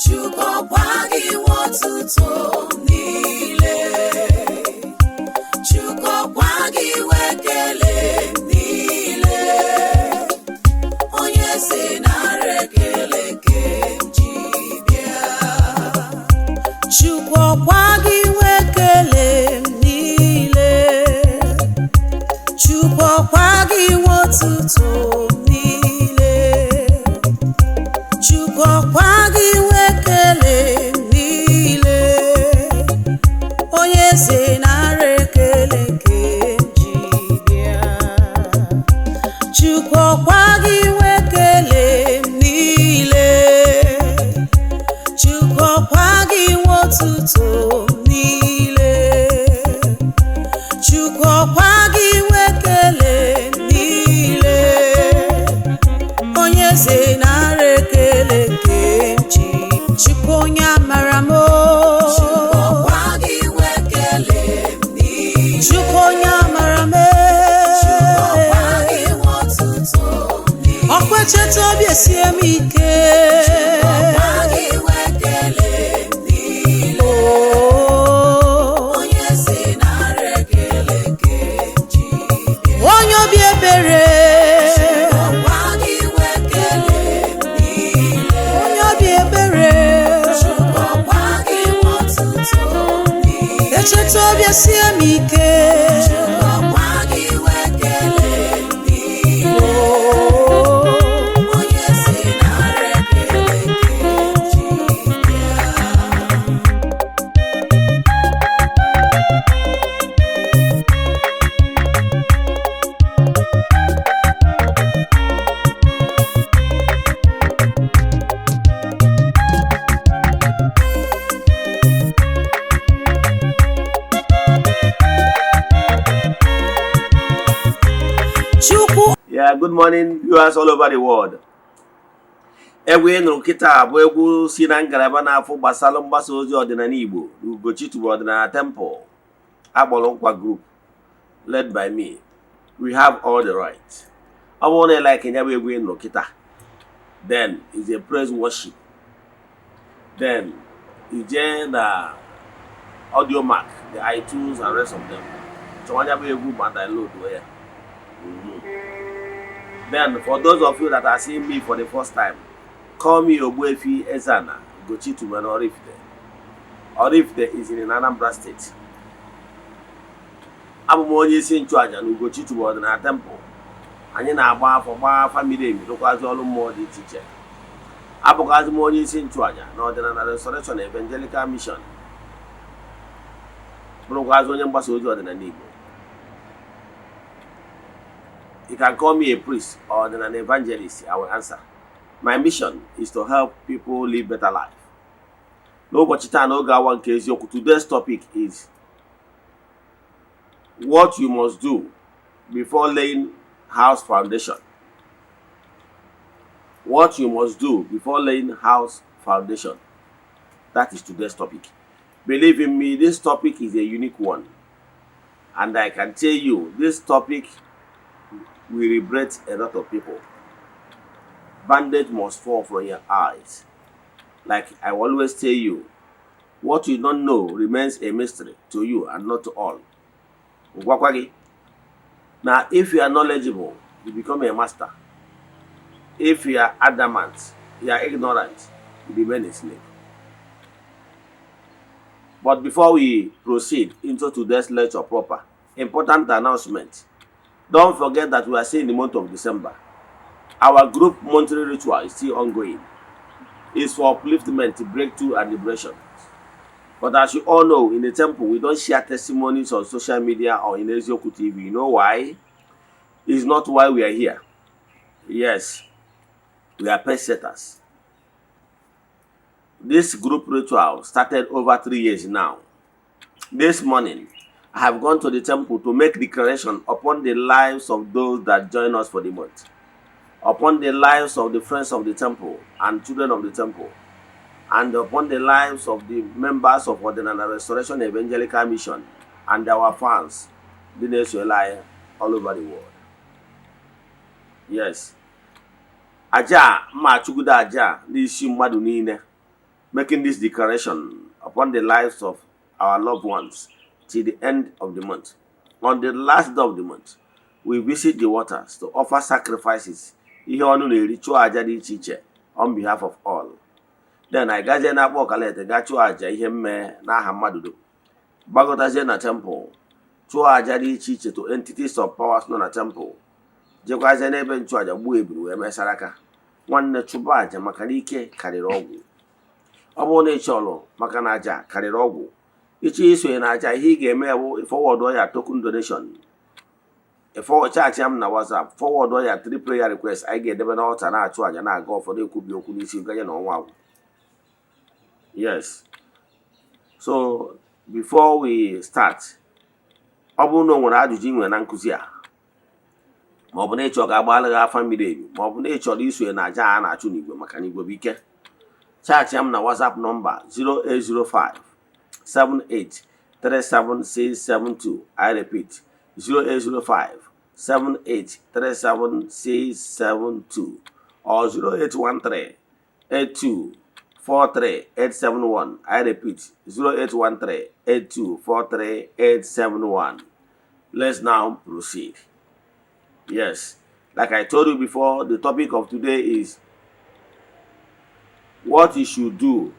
Chukwu, ọkwa gị nwe otuto niile. Chukwu, ọkwa gị nwe ekele niile. Onye si nara ekele nke m ji bịa. Chukwu, ọkwa gị nwe ekele m niile. Chukwu, ọkwa gị nwe otuto niile. Chukwu, ọkwa gị nwe ekele m niile. Onye eze, nara ekele nke m ji bịa. Chukwu, ọkwa gị nwe ekele m niile. Chukwu, ọkwa gị nwe otuto niile. Chukwu, ọkwa gị nwe ekele m niile. Onye eze, nara ekele nke m ji. Chukwu, onye amara m o. Ọkwa gị nwe ekele m niile. Chukwu, onye amara m. Ọkwa gị nwe otuto niile. Ọkwa echeta obi esie m ike. Ọkwa gị nwe ekele m niile. Onye si nara ekele nke m ji bịa. Onye obi ebere. Ọkwa gị nwe ekele m niile. Onye obi ebere. Ọkwa gị nwe otuto niile. Echeta obi esie m ike. Ọkwa gị nwe ekele m niile. Onye si nara ekele nke m ji bịa. Chukwu. Yeah, good morning, viewers all over the world. Egwu ị nụrụ kịta bụ egwu si na ngalaba na-afụ gbasara mgbasa ozi ọdịnala Igbo Ugochi tubelu Ọdịnala Temple, akpọrọ Nkwa Group, led by me. We have all the right. Ọ bụrụ na ị like ya bụ egwu ị nụrụ kịta, then is a praise worship. Then i jee na Audiomack, the iTunes and rest of them. Chọọ ya bụ egwu ma download ya. Then, for those of you that are seeing me for the first time, call me Ogbuefi Ezana Ugochi Tubelu Oraifite. Oraifite is in Anambra State. Abụ m onye isi nchụaja na Ugochi Tubelu Ọdịnala Temple. Anyị na-agba afọ, gbaa afa miri emi, rụkwazị ọrụ mmụọ dị iche iche. Abụkwazị m onye isi nchụaja na Ọdịnala Restoration Evangelical Mission. Bụrụkwazị onye mgbasa ozi ọdịnala Igbo. You can call me a priest or an evangelist, I will answer. My mission is to help people live better life. N'ụbọchị taa, n'oge awa nke eziokwu, today's topic is what you must do before laying house foundation. What you must do before laying house foundation. That is today's topic. Believe in me, this topic is a unique one. And I can tell you, this topic will liberate a lot of people. Bandage must fall from your eyes. Like I always tell you, what you don't know remains a mystery to you and not to all. Gwakwa gị na if you are knowledgeable, you become a master. If you are adamant, you are ignorant, you remain a slave. But before we proceed into today's lecture proper, important announcement. Don't forget that we are still in the month of December. Our group monthly ritual is still ongoing. It's for upliftment, breakthrough, and liberation. But as you all know, in the temple, we don't share testimonies on social media or in Ezioku TV. You know why? It's not why we are here. Yes, we are pace setters. This group ritual started over 3 years now. This morning, I have gone to the temple to make declaration upon the lives of those that join us for the month, upon the lives of the friends of the temple and children of the temple, and upon the lives of the members of Ọdịnala Restoration Evangelical Mission and our fans, dị na-esola anyị all over the world. Yes. Aja a, mma achụgodo aja a n'isi mmadụ niile. making this declaration upon the lives of our loved ones till the end of the month. On the last day of the month, we visit the waters to offer sacrifices, ihe ọnụ na-eri, chụọ àjà dị iche iche on behalf of all. Then anyị gazie na-akpọ ọkalete, gaa chụọ àjà ihe mmee n'aha mmadụ dum, gbagọtazie na temple, chụọ àjà dị iche iche to entities of powers nọ na temple, jekwazie n'ebe nchụàjà, gbuo eburu wee mesara aka. Nwanne, chụba àjà, maka na ike karịrị ọgwụ. Ọ bụrụ na ị chọrọ, maka na àjà karịrị ọgwụ, ịchọ isonye na àjà, ihe ị ga-eme bụ forward ya token donation, chat m na WhatsApp, forward ya three prayer request anyị ga-edebe n'altar, na-achụ àjà, na-aga ụfọdụ, ekwubi okwu n'isi ganye na ọnwa agwụ. Yes, so before we start, ọ bụrụ na o nwere ajụjụ ị nwere na nkụzi a, ma ọ bụ na ịchọ ka agbaala gị afa miri emi, ma ọ bụ na ị chọrọ isonye na àjà a na-achụ n'igwe, maka na igwe bụ ike, chat m na WhatsApp nọmba 0805 78 37672. I repeat, 0805 78 37672 or 0813 82 43871. I repeat, 0813 82 43871. Let's now proceed. Yes, like I told you before, the topic of today is what you should do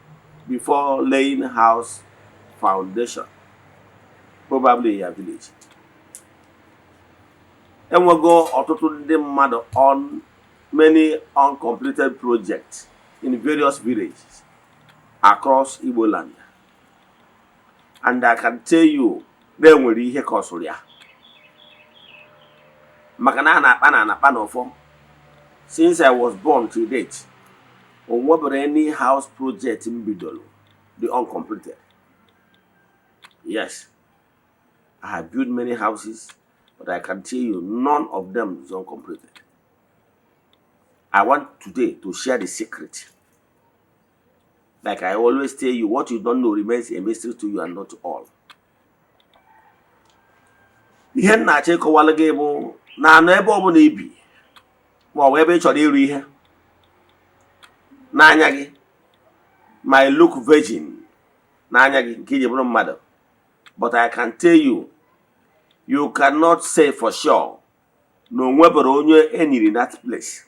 before laying house foundation, probably in your village. Enwego ọtụtụ ndị mmadụ on many uncompleted projects in various villages across Igbo land. And I can tell you na enwere ihe kọsụrụ ya, maka na a na-akpa na anakpa n'ọfọ. Since I was born to date, o nwebere any house project m bidoro dị uncompleted. Yes, I have built many houses, but I can tell you none of them is uncompleted. I want today to share the secret. Like I always tell you, what you don't know remains a mystery to you and not to all. Ihe m na-achọ ịkọwalụ gị bụ na anụ ebe ọbụla ibi, ma ọ bụ ebe ị chọrọ ịrụ ihe, n'anya gị might look virgin, n'anya gị nke iji bụrụ mmadụ, but I can tell you, you cannot say for sure na o nwebere onye enyiri that place,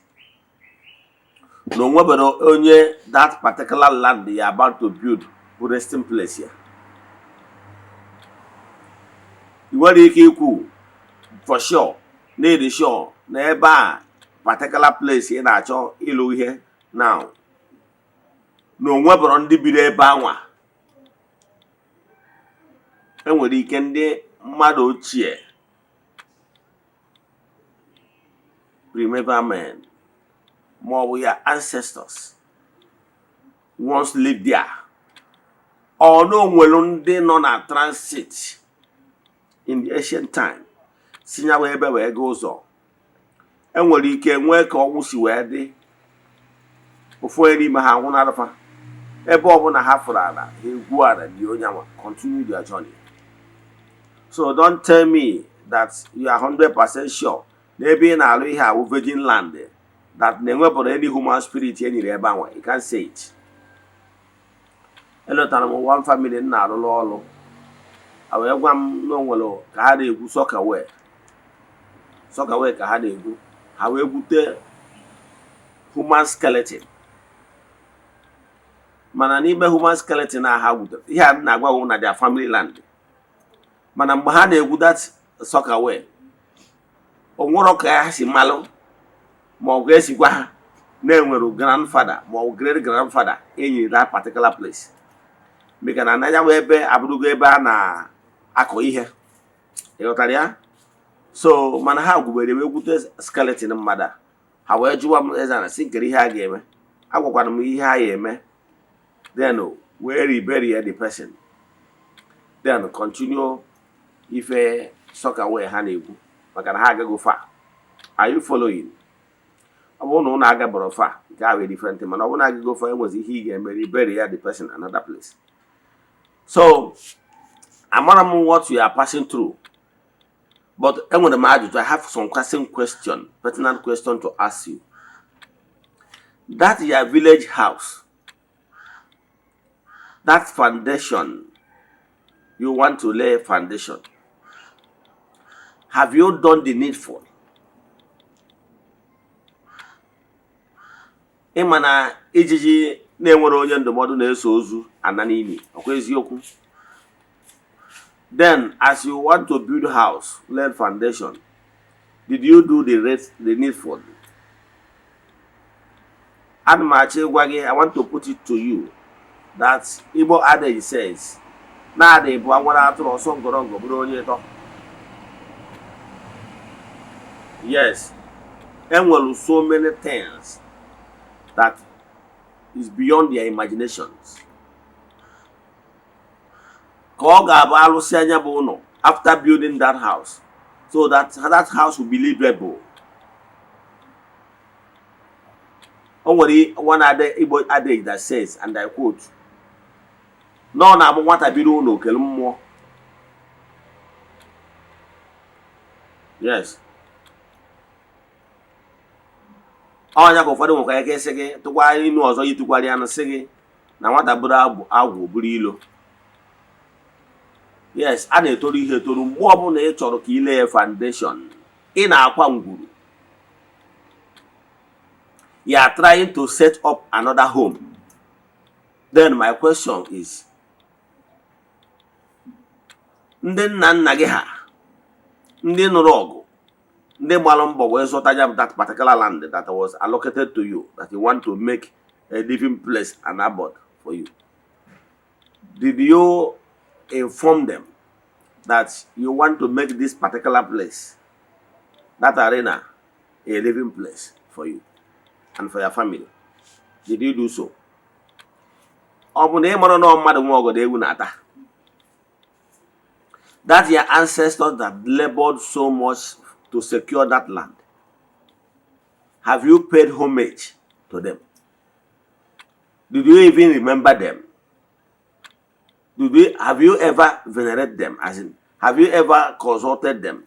na o nwebere onye that particular land you are about to build bụ resting place ya. Ị nwere ike ikwu for sure na ịdị sure na ebe a, particular place ị na-achọ ịlụ ihe now, na o nwebere ndị biri ebe anwa. Enwere ike ndị mmadụ ochie, primeval men, ma ọ bụ ya ancestors once lived there, ọ na onwere ndị nọ na transit in the ancient time si ya wee ebe wee gaa ụzọ. Enwere ike nwee ka ọnwụ si wee dị, ofu onye n'ime ha nwụnarụfa. Ebe ọbụla ha fụrụ ala, ha egwu ala dị onye anwa, continue their journey. So don't tell me that you are 100% sure na ebe ị na-alụ ihe awụ virgin land, that na enwebụrụ any human spirit e nyere ebe anwa. You can't say it. Elotara m one family m na-arụrụ ọrụ, a wee gwa m na o nwere ka ha na-egwu soakaway, soakaway ka ha na-egwu, ha wee gwute human skeleton. Mana n'ime human skeleton a ha gwutere, ihe a m na-agwa gị na their family land, mana mgbe ha na-egwu that soakaway, o nwero ka ha si malụ, ma ọ ga-esi gwa ha na enwere grandfather ma ọ bụ great grandfather enyiri that particular place, maka na anya bụ ebe abụrụgo ebe a na-akọ ihe. Ịghọtara ya? So mana ha gwubere wee gwute skeleton mmadụ a. Ha wee jụwa m, eze na si nkere ihe a ga-eme. Agwakwara m ihe a ga-eme, then wee rebury the person, then continue ife soakaway ha na-egwu, maka na ha agago far. Are you following? Ọ bụrụ na ụnụ agabara far, nke ahụ different, mana ọ bụrụ na agago far, enwezi ihe ị ga-eme, rebury ya the person another place. So amara m what you are passing through, but enwere m ajụjụ. I have some question, pertinent question to ask you. That your village house That foundation you want to lay, foundation, have you done the needful? Ịma na ijiji na-enwere onye ndụmọdụ na-eso ozu ana n'ili, ọkwa eziokwu? Then as you want to build house, lay foundation, did you do the needful? Ana m achọ ịgwa gị, I want to put it to you that Igbo adage says na-adị bụ anwara atụrụ ọsọ ngọrọngọ bụrụ onye ịtọ. Yes, enwere so many things that is beyond their imaginations ka ọ ga-abụ alụsị anya bụ ụlọ after building that house, so that that house will be livable. O nwere one Igbo adage that says, and I quote, na ọ na-abụ nwata biri ụlọ okele mmụọ. Yes, ọnya ka ụfọdụ nwekwara ike ịsị gị tụkwa inu ọzọ yitụkwara ya sị gị na nwata buru agwụ buru ilo. Yes, a na-etoru ihe etoru. Mgbe ọbụla ị chọrọ ka ile ya foundation, ị na-akwa ngwuru, you are trying to set up another home. Then my question is, ndị nna nna gị ha, ndị nụrụ ọgụ, ndị gbara mbọ wee zụta ya that particular land that was allocated to you, that you want to make a living place and abode for you, did you inform them that you want to make this particular place, that arena, a living place for you and for your family? Did you do so? Ọ bụ na ị mara na mmadụ nwe ọgọdọ ewu na-ata? That your ancestors that labored so much to secure that land, have you paid homage to them? Did you even remember them? Have you ever venerated them? As in, have you ever consulted them?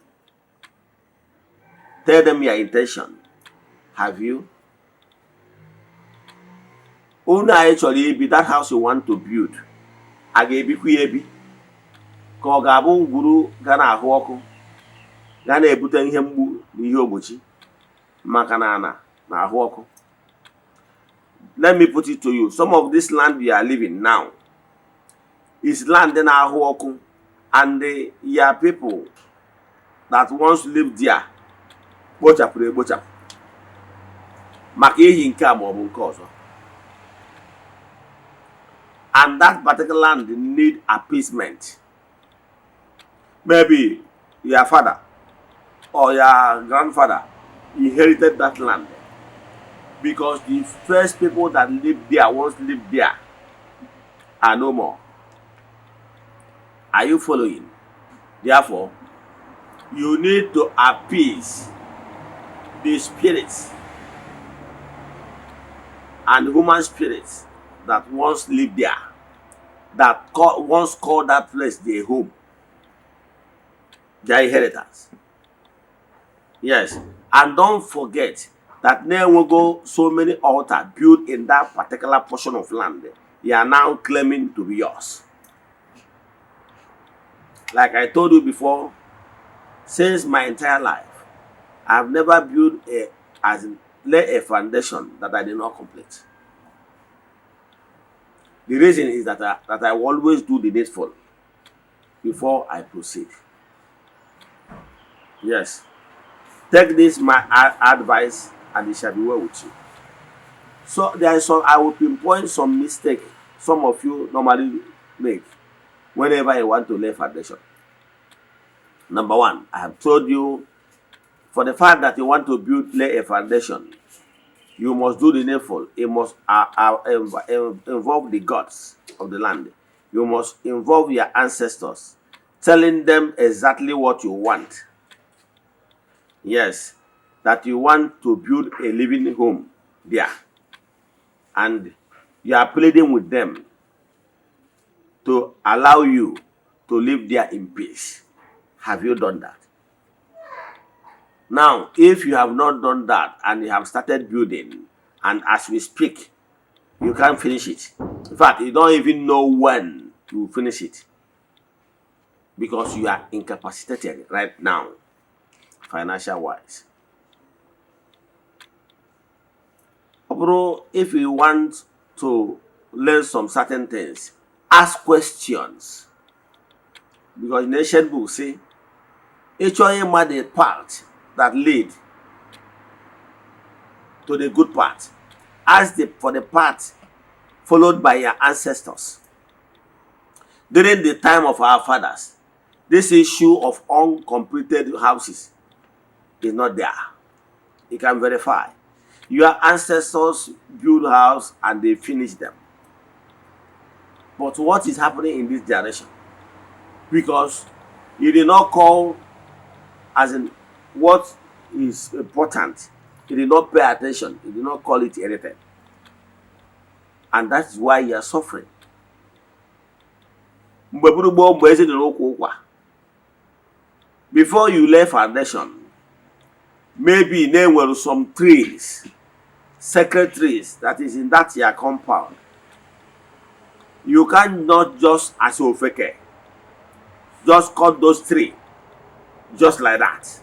Tell them your intention. Have you? Unu anyị chọrọ ibi, that house you want to build, a ga-ebikwa ya ebi, ka ọ ga-abụ ngwuru ga na-ahụ ọkụ, ga na-ebute ihe mgbu na ihe ogbochi, maka na ana na-ahụ ọkụ? Let me put it to you, some of this land you are living now is land na-ahụ ọkụ, and your people that once lived there kpochapụrụ ekpochapụ maka ihi nke a ma ọ bụ nke ọzọ, and that particular land need appeasement. Maybe your father or your grandfather inherited that land because the first people that lived there, once lived there, are no more. Are you following? Therefore, you need to appease the spirits and human spirits that once lived there, that once called that place their home, their inheritance. Yes, and don't forget that there will go so many altars built in that particular portion of land you are now claiming to be yours. Like I told you before, since my entire life, I've never built a, as in, lay a foundation that I did not complete. The reason is that I always do the needful before I proceed. Yes. Take this my advice and it shall be well with you. So there is some, I will pinpoint some mistake some of you normally make whenever you want to lay foundation. Number one, I have told you, for the fact that you want to build, lay a foundation, you must do the needful. It must involve the gods of the land. You must involve your ancestors, telling them exactly what you want. Yes, that you want to build a living home there. And you are pleading with them to allow you to live there in peace. Have you done that? Now, if you have not done that and you have started building, and as we speak, You can't finish it. In fact, you don't even know when you will finish it because you are incapacitated right now, financial wise. Ọ bụrụ if you want to learn some certain things, ask questions, because in ancient book say ịchọ ịma the path that lead to the good path, ask for the path followed by your ancestors. During the time of our fathers, this issue of uncompleted houses is not there. You can verify. Your ancestors build house and they finish them. But what is happening in this generation? Because you did not call, as in what is important, you did not pay attention, you did not call it anything. And that's why you are suffering. Mgbe gburu gboo, mgbe eze dị n'ụkwụ ụkwa, before you lay foundation, maybe na-enwere some trees, sacred trees that is in that your compound. You cannot just, as ofeke, just cut those tree just like that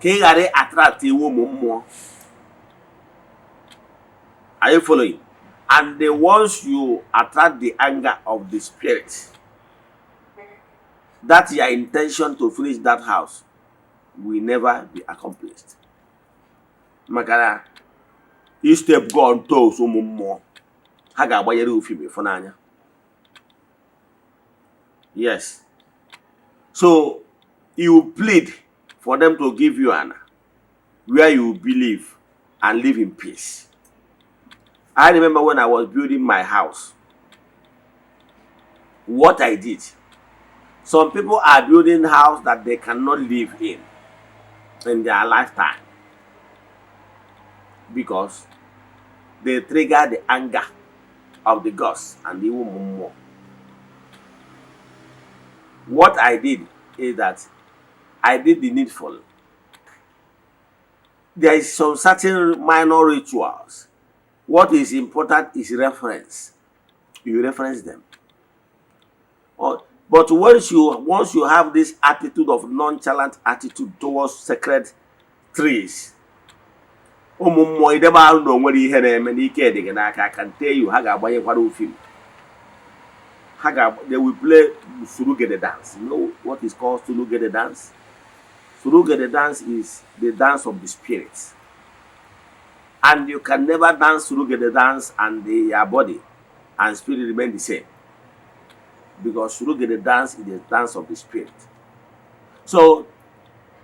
ka ị ghara attract iwu ụmụ mmụọ. Are you following? And the once you attract the anger of the spirit, that your intention to finish that house will never be accomplished, maka na i step go on toes ụmụ mmụọ, ha ga-agbanyere ofim ịfụnanya. Yes, so you plead for them to give you ana where you believe and live in peace. I remember when I was building my house, what I did. Some people are building house that they cannot live in their lifetime because they trigger the anger of the gods and the ụmụ mmụọ. What I did is that I did the needful. There is some certain minor rituals. What is important is reference. You reference them. But once you have this attitude of nonchalant attitude towards sacred trees, ụmụ mmụọ idebe ahụ na onwere ihe na-eme n'ike dị gị n'aka, I can tell you, ha ga-agbanyekwara ofim, ha ga they will play surugede dance. You know what is called surugede dance? Surugede dance is the dance of the spirits, and you can never dance surugede dance and your body and spirit remain the same, because surugede dance is the dance of the spirit. So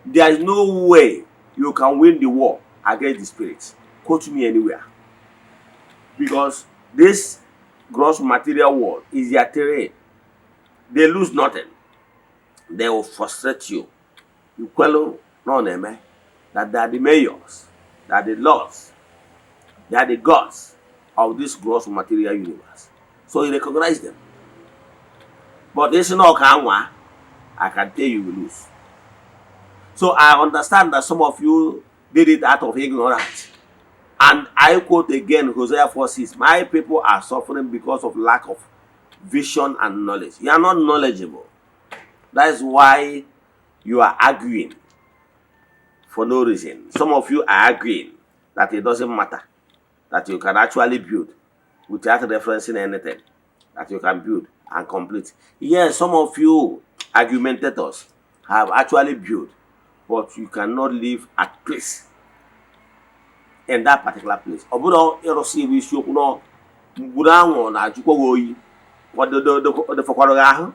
there is no way you can win the war against the spirits. Quote me anywhere, because this gross material world is their terrain. They lose nothing. They will frustrate you. You kwelu na ọ na-eme that they are the mayors, they are the lords, they are the gods of this gross material universe, so you recognize them. But this na ọka anwa, I can tell you, you will lose. So I understand that some of you did it out of ignorance. And I quote again Hosea 4:6, "My people are suffering because of lack of vision and knowledge." You are not knowledgeable. That is why you are arguing for no reason. Some of you are arguing that it doesn't matter, that you can actually build without referencing anything, that you can build and complete. Yes, some of you argumentators have actually built, but you cannot live at peace in that particular place. Ọ bụrụ ịrụsị ibu isiokwu nọ mgburu anwụ na-ajụkwa gị oyi dịfọkwara gị ahụ.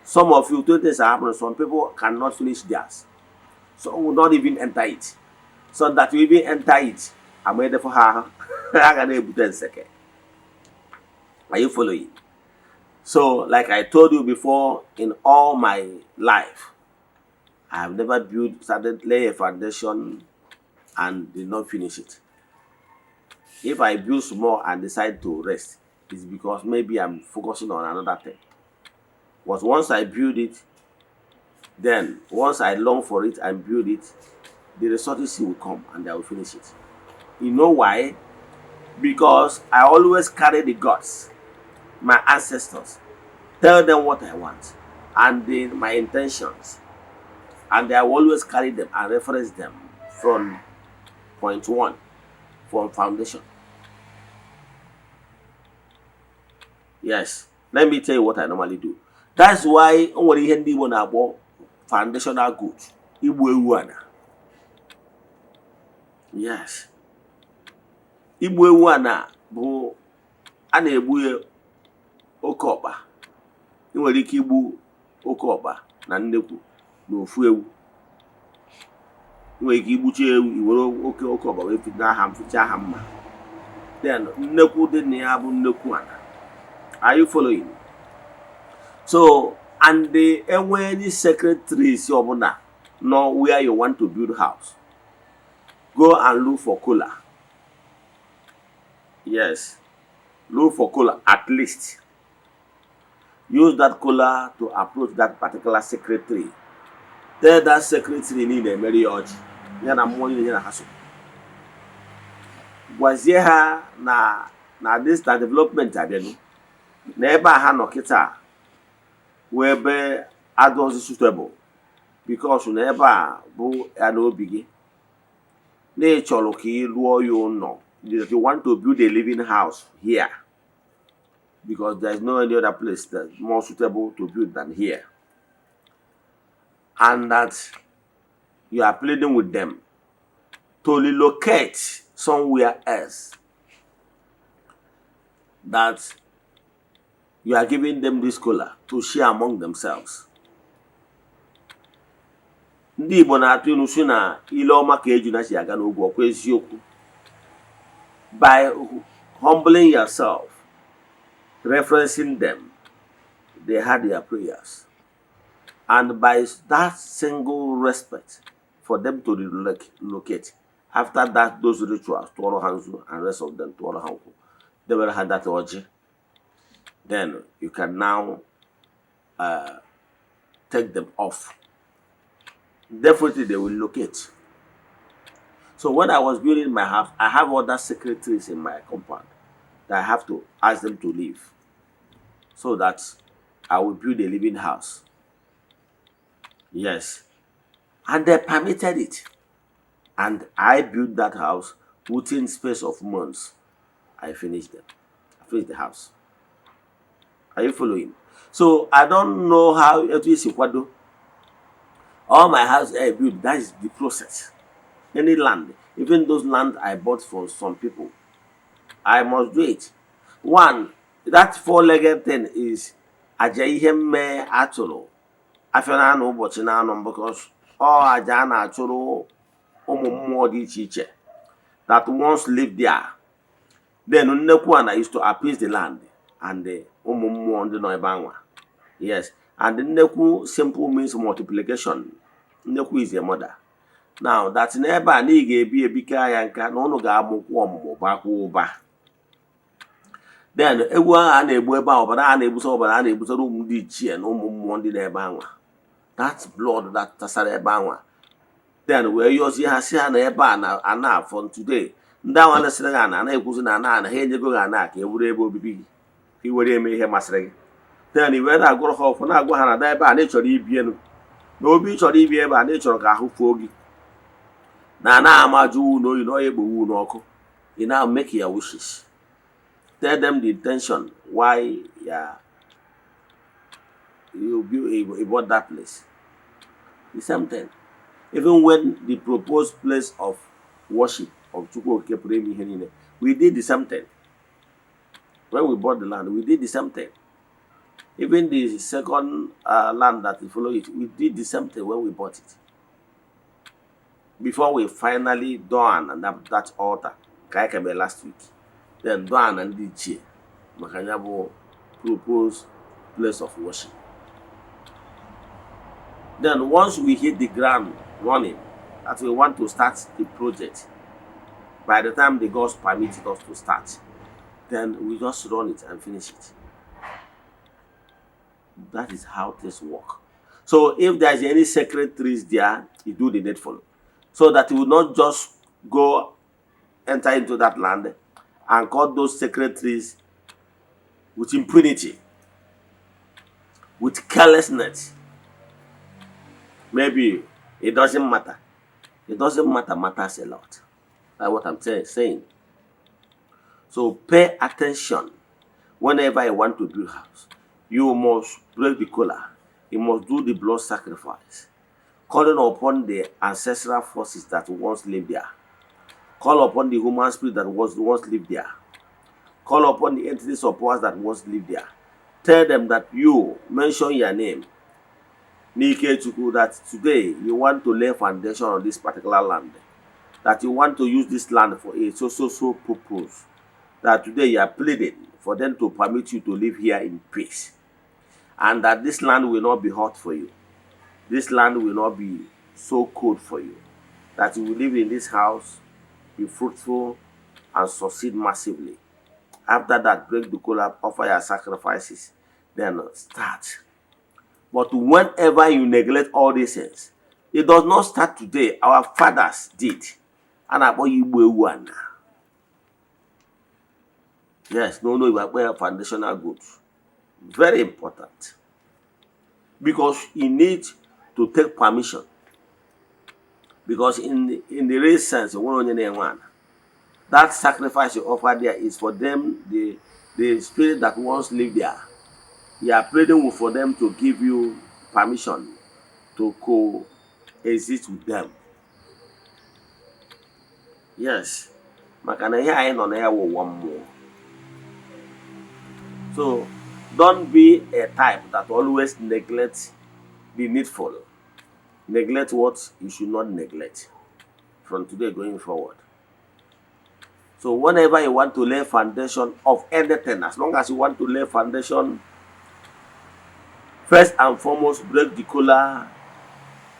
Some of you, two things are happening. Some people cannot finish theirs. Some will not even enter it. So that you even enter it, ama edefọ ha ahụ, ha ga na-ebute nseke. Are you following? So, like I told you before, in all my life, I have never built, started lay a foundation and did not finish it. If I build small and decide to rest, it's because maybe I'm focusing on another thing. But once I build it, then once I long for it and build it, the resources will come and I will finish it. You know why? Because I always carry the gods, my ancestors, tell them what I want and my intentions, and I will always carry them and reference them from point one, from foundation. Yes, let me tell you what I normally do. That's why o nwere ihe ndị Igbo na-akpọ foundational goat, igbu ewu ana. Yes, igbu ewu ana bụ a na-egbu ya oke ọkpa. Ị nwere ike igbu oke ọkpa na nnekwu na ofu ewu. Ị nwere ike igbucha ewu, i were oke ọkpa wee fichaa ha, fichaa ha mma. Then nnekwu dị na ya bụ nnekwu ana. Are you following? So and the enwe any sacred trees ọbụla nọ where you want to build house, go and look for kola. Yes, look for kola. At least use that kola to approach that particular sacred tree. Tell that sacred tree niile emere ya ọjị ya na mmụọ niile ya na ha so. Gwazie ha na this na development abịago na ebe a ha nọ kịta wee ebe adọzi suitable, because na ebe a bụ ya n'obi gị na ị chọrọ ka ị rụọ ya ụlọ, that you want to build a living house here because there is no any other place that's more suitable to build than here, and that you are pleading with them to relocate somewhere else, that you are giving them this kola to share among themselves. Ndị Igbo na-atụ ilu si na ile ọma ka ejuna si aga n'ogwu. Ọkwa eziokwu? By humbling yourself, referencing them, they had their prayers, and by that single respect for them to relocate after that, those rituals, tụọrọ ha nzu and rest of them, tụọrọ ha nkwụ, debere ha that ọjị, then you can now take them off. Definitely they will locate. So when I was building my house, I have other sacred trees in my compound that I have to ask them to leave so that I will build a living house. Yes, and they permitted it, and I built that house. Within space of months, I finished them. I finished the house. Are you following? So I don't know how etu esi kwado. All my house I built, that is the process. Any land, even those land I bought from some people, I must do it. One, that four-legged thing is aja ihe mme atụrụ afịa na-anọ ụbọchị na-anọ, because ọ aja a na-achụrụ ụmụ mmụọ dị iche iche that once lived there. Then nnekwu ana is to appease the land and the ụmụ mmụọ ndị nọ ebe anwa. Yes, and nnekwu simple means multiplication. Nnekwu is a mother. Now that n'ebe a na ị ga-ebi ebika ya nka na ụnụ ga-amụkwa ọmụmụ bakwa ụba. Then egwu ahụ a na-egbu ebe ahụ, ọbara a na-egbusa, ọbara a na-egbusara ụmụ ndị ichie na ụmụ mmụọ ndị na-ebe anwa, that blood that tasara ebe anwa, then wee yọzie ha si ha na ebe a na ana afọ today, ndị ahụ na-esịrị gị ana na-ekwuzi na ana ana ha enyego gị ana ka e wuru ebe obibi gị ka ị were eme ihe masịrị gị. Then i wee na-agụrụ ha ọfọ, na-agwa ha na da ebe a na ị chọrọ ibi elu na obi ị chọrọ ibi ebe a na ị chọrọ ka ahụ fuo gị na ana amajụ n'oyi na ọya egbowu n'ọkụ. You now make your wishes, tell them the intention why, yeah, you bought that place. The same thing, even when the proposed place of worship of Chukwu Okike pụrụ ime ihe niile, we did the same thing. When we bought the land, we did the same thing. Even the second land that we follow it, we did the same thing when we bought it before we finally done and that altar ka anyị kebe last week, then done na ndị ichie maka ya bụ proposed place of worship. Then once we hit the ground running, that we want to start the project, by the time the gods permitted us to start, then we just run it and finish it. That is how things work. So if there is any sacred trees there, you do the needful so that you will not just go enter into that land and cut those sacred trees with impunity, with carelessness. Maybe it doesn't matter. It doesn't matter matters a lot. That's what I'm saying. So pay attention whenever you want to build house. You must break the kola. You must do the blood sacrifice, calling upon the ancestral forces that once lived there. Call upon the human spirit that was once lived there. Call upon the entities of powers that once lived there. Tell them that you mention your name, N'ike, that today you want to lay foundation on this particular land, that you want to use this land for a so so so purpose, that today you are pleading for them to permit you to live here in peace, and that this land will not be hot for you. This land will not be so cold for you. That you will live in this house, be fruitful, and succeed massively. After that, break the kola, offer your sacrifices, then start. But whenever you neglect all these things, it does not start today. Our fathers did. A na-akpọ ya igbu ewu ana. Yes, no, Igbo akpọ ya foundational goods. Very important. Because you need to take permission. Because in the real sense, onwere onye na-enwe ana. That sacrifice you offer there is for them, the spirit that once lived there. You are pleading for them to give you permission to coexist with them. Yes. Maka na ihe anyị nọ na ya wụ ụwa mmụọ. So don't be a type that always neglect the needful. Neglect what you should not neglect from today going forward. So whenever you want to lay foundation of anything, as long as you want to lay foundation, first and foremost, break the kola.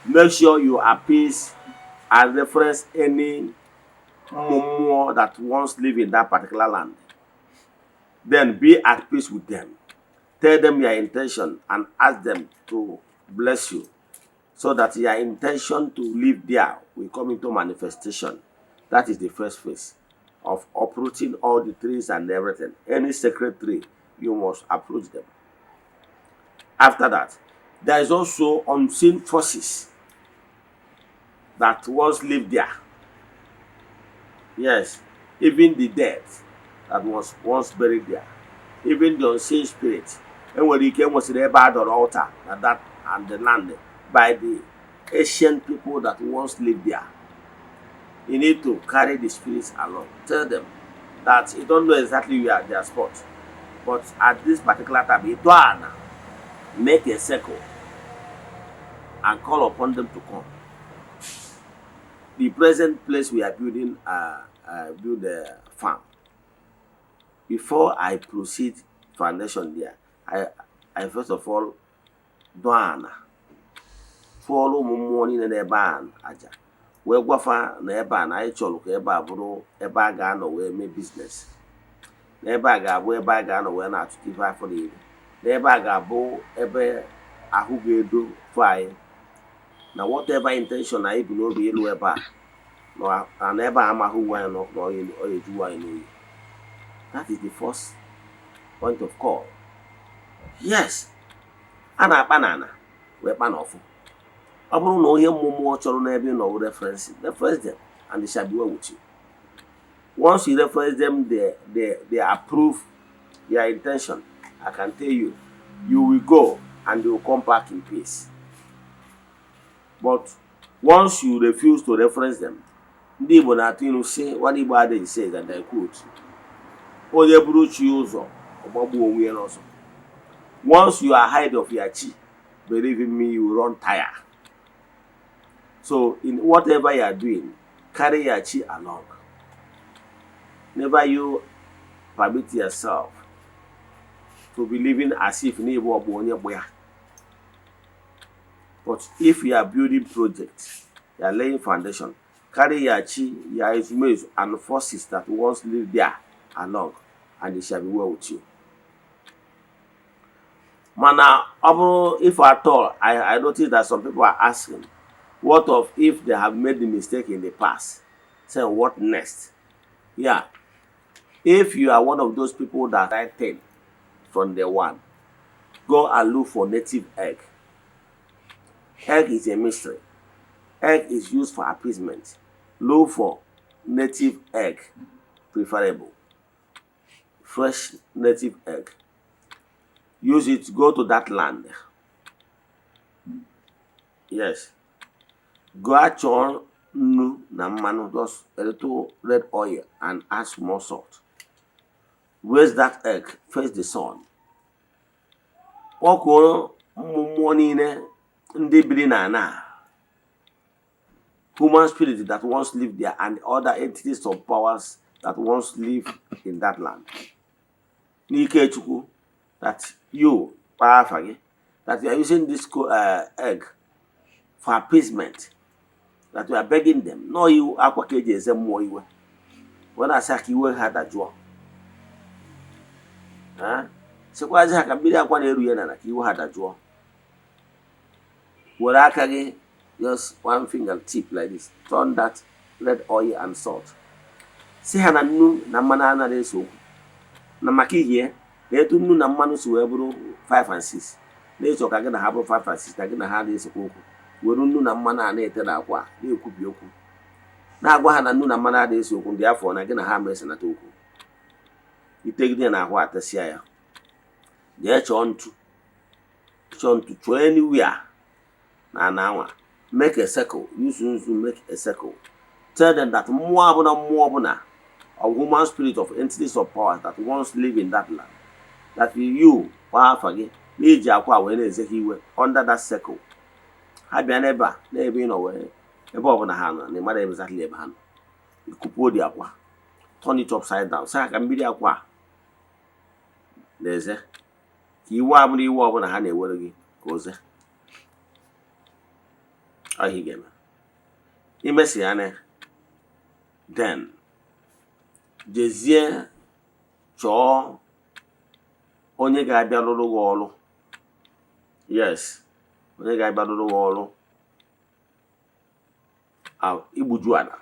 Make sure you appease and reference any mmụọ that once live in that particular land. Then be at peace with them. Tell them your intention and ask them to bless you so that your intention to live there will come into manifestation. That is the first phase of uprooting all the trees and everything. Any sacred tree, you must approach them. After that, there is also unseen forces that once lived there. Yes, even the dead that was once buried there, even the unseen spirit. Enwere ike enwesịrị ebe a dọrọ altar na that and the land by the ancient people that once lived there. You need to carry the spirits along. Tell them that you don't know exactly where their spot, but at this particular time, ịtọ ana, make a circle and call upon them to come. The present place we are building, build a farm. Before I proceed foundation there, I first of all dọọ ana, tụọrọ ụmụ mmụọ niile n'ebe a aja, wee gwafa na ebe a na anyị chọrọ ka ebe a bụrụ ebe a ga-anọ wee mee business, na ebe a ga-abụ ebe a ga-anọ wee na-atụta ife afọ niile, na ebe a ga-abụ ebe ahụ ga-edo fụ anyị, na whatever intention anyị bụ n'obi ịlụ ebe a na ebe a amaghị uwe anyị n'ọkụ na ọ ejuwe anyị n'oyi. That is the first point of call. Yes, a na-akpa n'ala wee kpa n'ọfụ. Ọ bụrụ na onye mmụọ chọrọ n'ebe ị nọ wụ reference, reference them and they shall be well with you. Once you reference them, they approve your intention. I can tell you, you will go and you will come back in peace. But once you refuse to reference them, ndị Igbo na-atụ ilu sị, one Igbo adage says, and I quote, "Onye buru chi ụzọ, ọgbagbuo onwe ya n'ọsọ." Once you are ahead of your chi, believe in me, you will run tire. So in whatever you are doing, carry your chi along. Never you permit yourself to be living as if na ịbụ ọgbụ onye bụ ya. But if you are building project, you are laying foundation, carry your chi, your ezumezu and forces that once live there along, and it shall be well with you. Mana ọ bụrụ, if at all, I notice that some people are asking, what of if they have made the mistake in the past? Say, what next? Yeah, If you are one of those people that right thing from day one, go and look for native egg. Egg is a mystery. Egg is used for appeasement. Look for native egg, preferable. Fresh native egg. Use it, go to that land. Yes. Go chọọ nnu na mmanụ, just a little red oil and add small salt. Raise that egg, face the sun. Kpọkuo ụmụ mmụọ niile ndị biri na ana a, human spirit that once lived there and other entities of powers that once lived in that land. N'ike Chukwu, that you kpaa afa gị, that you are using this egg for appeasement, that you are begging them. Nọọ iwu akwa ka eji eze mmụọ iwe. Wee na-asị ha ka iwe ha dajụọ. Eh? Sịkwazi ha ka mmiri akwa na-eru ya n'ala ka iwe ha dajụọ. Were aka gị, just one finger tip like this, turn that red oil and salt. Si ha na nnu na mmanụ anaghị ese okwu. Na maka ihie na etu nnu na mmanụ si wee bụrụ 5 and 6, na-eche ka gị na ha bụrụ 5 and 6, na gị na ha na-esekwa okwu. Were nnu na mmanụ a na-ete na akwa na-ekwubi okwu, na-agwa ha na nnu na mmanụ adịghị ese okwu, ndị afọ na gị na ha ma esenata okwu. Itegide ya na ahụ, atesịa ya, jee chọọ ntu, chọọ ntu, chọọ anywhere na ana anwa. Make a circle, use nzu make a circle. Tell them that mmụọ ọbụla, mmụọ ọbụla of human spirit, of entities of power that once live in that land, that you kpaa afa gị na-eji akwa wee na-eze ha iwe under that circle. Ha bịa n'ebe a, n'ebe ị nọ, wee ebe ọbụla ha nọ na ị mara exactly ebe ha nọ, ikupuo dị akwa, turn it upside down, sị ha ka mmiri akwa a na-eze, ka iwe abụrụ iwe ọbụla ha na-ewere gị ka oze. Ọ ihe ị ga-eme imesi ya na then jezie chọọ onye ga-abịa rụrụ gị ọrụ. Yes, onye ga-abịa rụrụ gị ọrụ igbuju ala.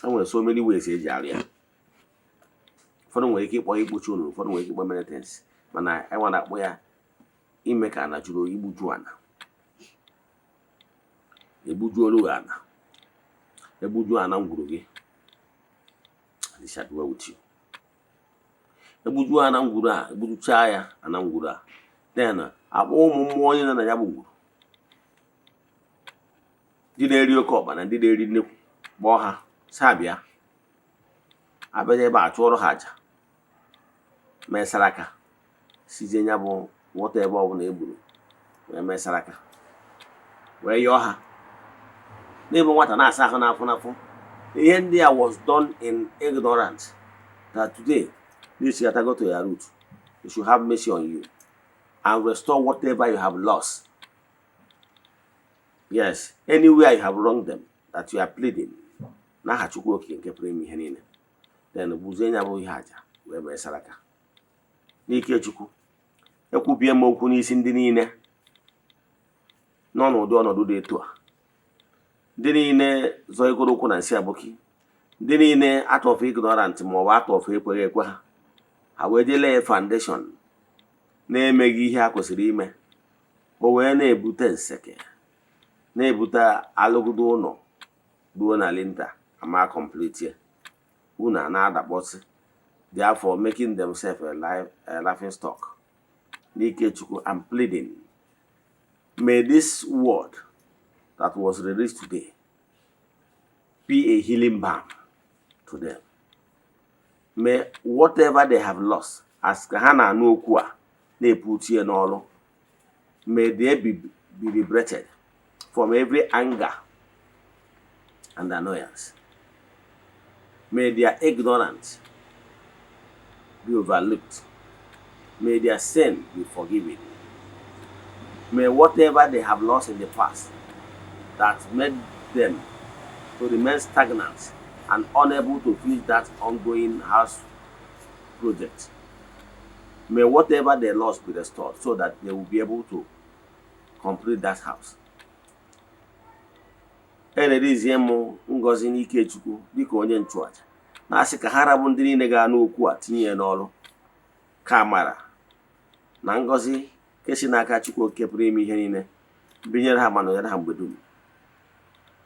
E nwere so many ways eji arụ ya. Ụfọdụ nwere ike ịkpọ ya ikpuchi unu, ụfọdụ nwere ike ịkpọ many things, mana enwe na-akpọ ya ime ka ana jụrụ oyi, igbuju ala. Egbujuolu gị ala, egbuju ana ngwuru gị, and it shall be well with you. Egbuju ana ngwuru a, egbujuchaa ya ana ngwuru a, then akpọ ụmụ mmụọ niile na ya bụ ngwuru, ndị na-eri oke ọkpa na ndị na-eri nnekwu, kpọọ ha sa bịa. Abịa ebe a, chụọrọ ha aja, mee saraka, sizie ya bụ nwata ebe ọbụla e gburu wee mee saraka, wee yọọ ha n'ịbụ nwata na-asa ahụ n'afọ n'afọ. Ihe ndị a was done in ignorance, that today this you go to your root, they should have mercy on you and restore whatever you have lost. Yes, anywhere you have wronged them, that you are pleading n'aha Chukwu Okike nke pụrụ ime ihe niile. Then gbuzie ya bụ ihe aja wee mee saraka. N'ike Chukwu, ekwubie m okwu n'isi ndị niile nọ n'ụdị ọnọdụ dị etu a, ndị niile zọ egoro ụkwụ na nsị abụki, ndị niile out of ignorant ma ọ bụ out of ekweghị ekwe ha, ha wee jee lee foundation na-emeghị ihe ha kwesịrị ime, o wee na-ebute nseke, na-ebute alụgide ụlọ ruo na lintel ama complete ya, unu a na-adakpọsị, therefore making themselves a laughing stock. N'ike Chukwu, I'm pleading, may this word that was released today be a healing balm to them. May whatever they have lost, as ka ha na-anụ okwu a na-eputie n'ọrụ, may they be liberated from every anger and annoyance. May their ignorance be overlooked. May their sin be forgiven. May whatever they have lost in the past that made them to remain stagnant and unable to finish that ongoing house project, may whatever they lost be restored so that they will be able to complete that house. Ererizie m ngọzi n'ike Chukwu dịka onye nchụaja. Na-asị ka ha rabụ ndị niile ga-anụ okwu a tinye ya n'ọrụ, ka amara na ngọzi nke si n'aka Chukwu Okike pụrụ ime ihe niile binyere ha ma nọnyere ha mgbe dum.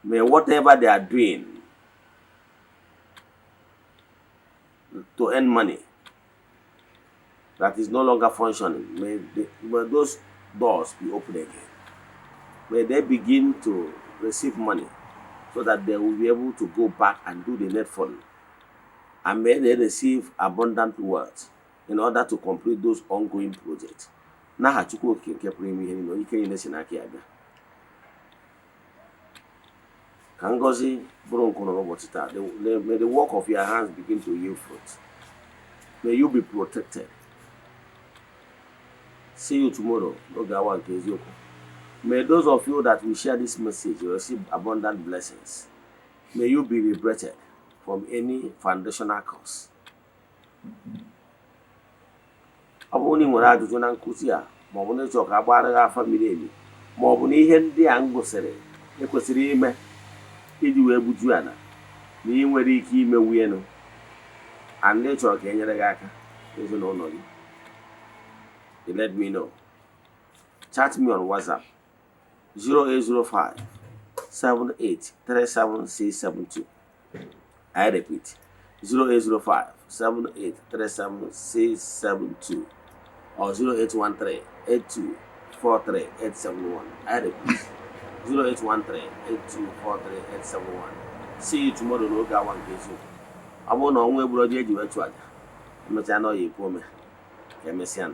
May whatever they are doing to earn money that is no longer functioning, may those doors be open again. May they begin to receive money so that they will be able to go back and do the needful. And may they receive abundant wealth in order to complete those ongoing projects. N'aha Chukwu Okike nke pụrụ ime ihe niile, onye ike niile si n'aka ya bịa. Ka ngọzi bụrụ nke unu n'ụbọchị taa. May the work of your hands begin to yield fruit. May you be protected. See you tomorrow n'oge awa nke eziokwu. May those of you that will share this message receive abundant blessings. May you be liberated from any foundational curse. Ọ bụrụ na ị nwere ajụjụ na nkụzi a, ma ọ bụ na ịchọ ka a gbara gị afa miri emi, ma ọ bụ na ihe ndị a m gụsịrị ekwesịrị ime iji wee gbuju ala na ị nwere ike imewu elu and ị chọrọ ka e nyere gị aka ezinụlọ gị, you let me know. Chat me on WhatsApp, 0805 7837672. I repeat, 0805 7837672 or 0813 8243 871. I repeat, 0813 8243 871. See you tomorrow n'oge awa nke eziokwu. Ọ bụrụ na ọnwa egburu ọjọọ eji wee chụ aja, emechaa na ọ ya ekwu ome. Ka emesịa.